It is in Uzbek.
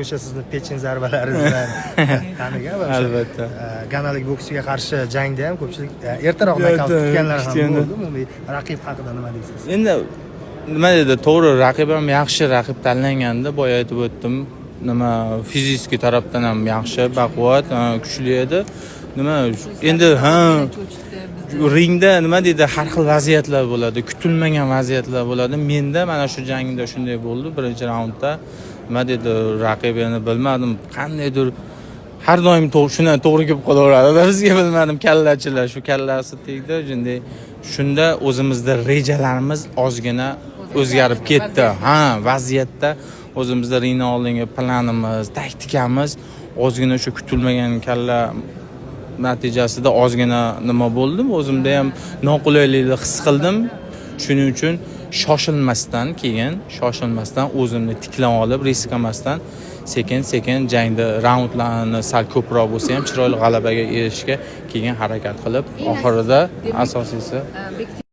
O'sha sizni печень zarbalaringiz bilan tanigan va o'sha, Albatta. Ganalik bokschiga qarshi jangda ham ko'pchilik ertaroq nokaut kutganlar ham Kutganda. bo'ldi. Umumiy raqib haqida nima deysiz? Endi nima deydi, to'g'ri, raqib ham yaxshi raqib tanlangandi, boya aytib o'tdim. Nima, физический tarafdan ham yaxshi, baquvvat, kuchli edi. Nima endi, ha, ringda, nima deydi, har xil vaziyatlar bo'ladi, kutilmagan vaziyatlar bo'ladi. Menda mana shu jangda shunday bo'ldi. Birinchi raundda, nima deydi, raqib endi bilmadim, qandaydir har doim shunday to'g'ri kelib qolaveradi bizga, bilmadim, kallachilar, shu kallasi tegdi shunday. Shunda o'zimizda rejalarimiz ozgina o'zgarib ketdi. Ha, vaziyatda o'zimizda ringdan oldingi planimiz, taktikamiz ozgina shu kutilmagan kalla natijasida ozgina nima bo'ldi, o'zimda ham noqulaylikni his qildim. Shuning uchun shoshilmasdan, keyin shoshilmasdan o'zimni tiklab olib, risk qilmasdan, sekin sekin jangda raundlarni sal ko'proq bo'lsa ham chiroyli g'alabaga erishishga keyin harakat qilib, oxirida asosiysi Bektemir.